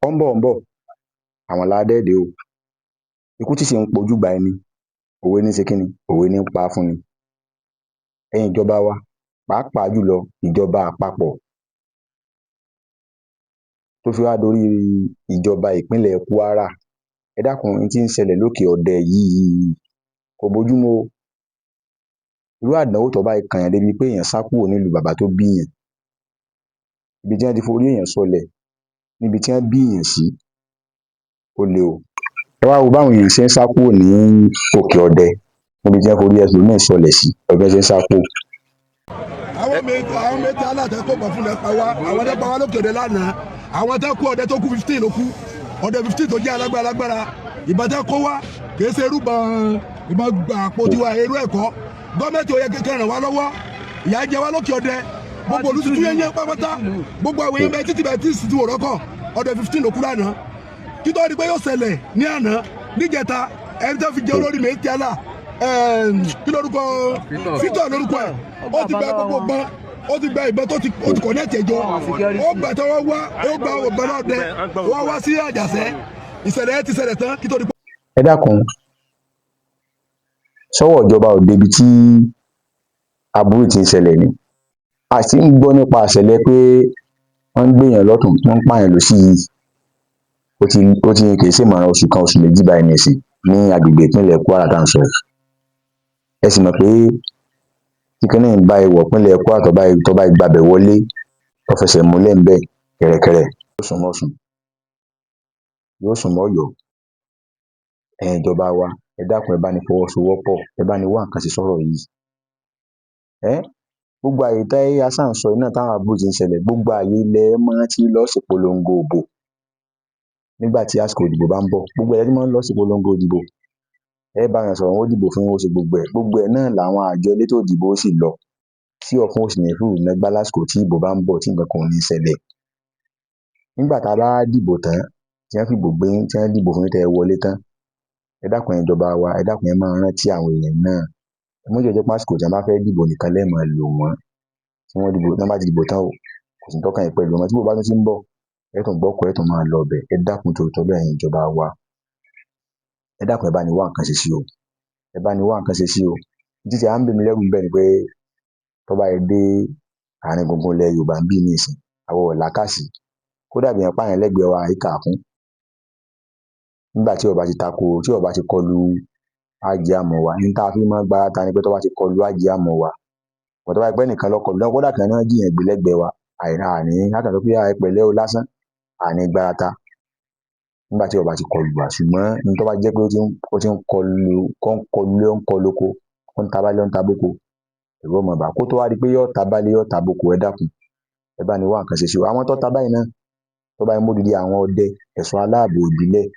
Ọ̀ ń bọ̀, ọ̀ ń bọ̀, àwọn ládẹ́ẹ̀dẹ́ o. Ikú tí sì ń pojúgbà ẹni, òwe ní ṣe kíni, òwe ní pa á fún ni. Ẹ̀yin ìjọba wa, pàápàá jùlọ ìjọba àpapọ̀, tó fi wá dorí ìjọba ìpínlẹ̀ Kwara, ẹ dákun, n tí ń ṣẹlẹ̀ lókè ọdẹ yìí kò bójúmu o. Irú àdánwò tó bá kàn yàn débi pé èèyàn sá kúrò nílùú bàbá tó bíyàn, ibi tí wọ́n ti forí èèyàn sọlẹ̀, níbi tí wọ́n bíyàn sí, ó le o. Ẹ wá wo báwọn èèyàn ṣe ń sá kúrò ní òkè ọdẹ, níbi tí wọ́n forí ẹlòmíín sọlẹ̀ sí, ẹgbẹ́ ṣe ń sá kúrò. Àwọn méjì alátẹ kó bọ̀ fún ẹ pa wá, àwọn tẹ pa wá lókè òde lánàá, àwọn tẹ kú ọdẹ tó kú 15 ló kú, ọdẹ 15 tó jẹ́ alágbára alágbára. Ìbọn tẹ kó wá kìí ṣe irú ìbọn àpò tiwa, irú ẹ̀kọ́ gọ́ọ̀mẹ̀ntì ó yẹ kékeré ràn wá lọ́wọ́. Ìyà jẹ wá lókè ọdẹ, gbogbo olùtútù yẹn yẹn pátápátá, gbogbo àwọn èèyàn bẹ títí bẹ tí sì ti wò rọ́kọ̀. Ọdẹ 15 ló kú lánàá. Kí tó di pé yóò ṣẹlẹ̀ ní àná níjẹta, ẹni tó fi jẹ olórí mi ti àlà, kí lórúkọ, Victor lórúkọ ẹ̀, ó ti gba gbogbo gbọ́n, ó ti gba ìbọn tó ti, ó ti connect ẹjọ́, ó gbà tí wọ́n wá, ó gba ọ̀bọ̀n náà dẹ, wọ́n wá sí Àjàṣẹ́. Ìṣẹ̀lẹ̀ ẹ ti ṣẹlẹ̀ tán kí tó di. Ẹ dákun, sọ́wọ́ ìjọba ò débi tí aburú ti ń ṣẹlẹ̀ ni? A sì ń gbọ́ nípa ìṣẹ̀lẹ̀ pé wọ́n ń gbéyàn lọ́tùn, wọ́n ń pààyàn lósì yìí. Ó ti kì í ṣèmọ̀ràn oṣù kan, oṣù méjì báyìí nísìn ní agbègbè ìpínlẹ̀ Kwara tá à ń sọ yìí. Ẹ sì mọ̀ pé tí kinní yìí bá wọ̀ ìpínlẹ̀ Kwara, tó bá gbabẹ̀ wọlé, tó fẹsẹ̀ múlẹ̀ ńbẹ̀ kẹ̀rẹ̀kẹ̀rẹ̀, yóò sún mọ́ Ọ̀ṣun, yóò sún mọ́ Ọ̀yọ́. Ẹ̀yin ìjọba wa, ẹ dákun, ẹ bá ní fọwọ́sowọ́pọ̀, ẹ bá ní wá nǹkan ṣe sọ́rọ̀ yìí. Gbogbo àyè tí a ṣáà ń sọ yìí náà táwọn aburú ti ń ṣẹlẹ̀, gbogbo àyè ilẹ̀ máa ti lọ ṣèpolongo ìbò nígbà tí àsìkò ìdìbò bá ń bọ̀. Gbogbo ẹ̀ tí máa ń lọ ṣèpolongo ìdìbò, ẹ bá wọn sọ̀rọ̀, wọn ó dìbò fún yín, wọ́n ó ṣe gbogbo ẹ̀. Gbogbo ẹ̀ náà làwọn àjọ elétò ìdìbò ó sì lọ tí ọ̀fun ò sì ní fìrù nẹgbá lásìkò tí ìbò bá ń bọ̀, tí nǹkan kan ò ní ṣẹlẹ̀. Nígbà tá a bá dìbò tán, tí wọ́n fìbò gbé yín, tí wọ́n dìbò fún yín, tẹ́ ẹ wọlé tán, ẹ dákun, ẹ̀yin ìjọba wa, ẹ dákun, ẹ máa rántí àwọn èèyàn náà. Ẹ má jẹ́ ó jẹ́ pé àsìkò tí wọ́n bá fẹ́ dìbò nìkan lẹ́ẹ̀ máa lò wọ́n. Tí wọ́n dìbò, tí wọ́n bá ti dìbò tán o, kò sí tó kàn yín pẹ̀lú wọn. Tí ìbò bá tún ti ń bọ̀, ẹ tún gbọ́kọ̀, ẹ tún máa lọ bẹ̀. Ẹ dákun, torí t'Ọlọ́run, ẹ̀yin ìjọba wa, ẹ dákun, ẹ bá ní wá nǹkan ṣe sí o, ẹ bá ní wá nǹkan ṣe sí o. Títí à ń bè mí lẹ́rù ńbẹ̀ ni pé tó bá dé àárín gbùngbùn ilẹ̀ Yorùbá ń bí nísìn, àwa ò lákàsí. Kódà bí èèyàn pààyàn lẹ́gbẹ̀ẹ́ wa, àìkà kún nígbà tí ó bá ti tako, tí ó bá ti kọlu ájì àmọ́ wa ní tá a fi máa ń gbára ta ni pé tó bá ti kọlu ájì àmọ́ wa kò, tó bá pẹ́ nìkan ló kọlu, kódà kan náà jiyàn gbé lẹ́gbẹ̀ẹ́ wa, àní lákàn sọ pé ẹ pẹ̀lẹ́ o lásán, àní gbára ta nígbà tí ó bá ti kọlu wa. Ṣùgbọ́n ní tó bá jẹ́ pé ó ti ń kọlu, ó ń kọlu lé, ó ń kọlu oko, ó ń ta bálé, ó ń ta bóko, ẹ̀rù ó máa bà kó tó wá di pé yóò ta bálé, yóò ta bóko. Ẹ dákun, ẹ bá ní wá nǹkan ṣe sí o. Àwọn tó ta báyìí náà, tó bá mú odidi àwọn ọdẹ, ẹ̀ṣọ́ aláàbò ìbílẹ̀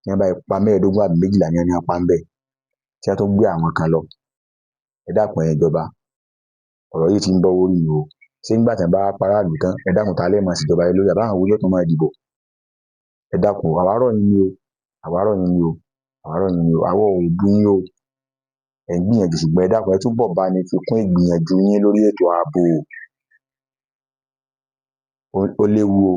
tí wọ́n bá pa 15 àbí 12 ní ẹni apá ń bẹ̀, tí wọ́n tún gbé àwọn kan lọ. Ẹ dákun, ẹ̀yin ìjọba, ọ̀rọ̀ yìí ti ń bọ́wọ́ rù o. Ṣé nígbà tí wọ́n bá paráàlú tán, ẹ dákun, ta lẹ́ẹ̀ máa ṣèjọba lé lórí? Àbáwọn wo yóò tún máa dìbò? Ẹ dákun, àwa rọ̀ yín ni o, àwa rọ̀ yín ni o, àwa rọ̀ yín ni o. Àwa ò bú yín o. Ẹ̀ ń gbìyànjú, ṣùgbọ́n ẹ dákun, ẹ túbọ̀ bá ní fi kún ìgbìyànjú yín lórí ètò ààbò. Ó léwu o.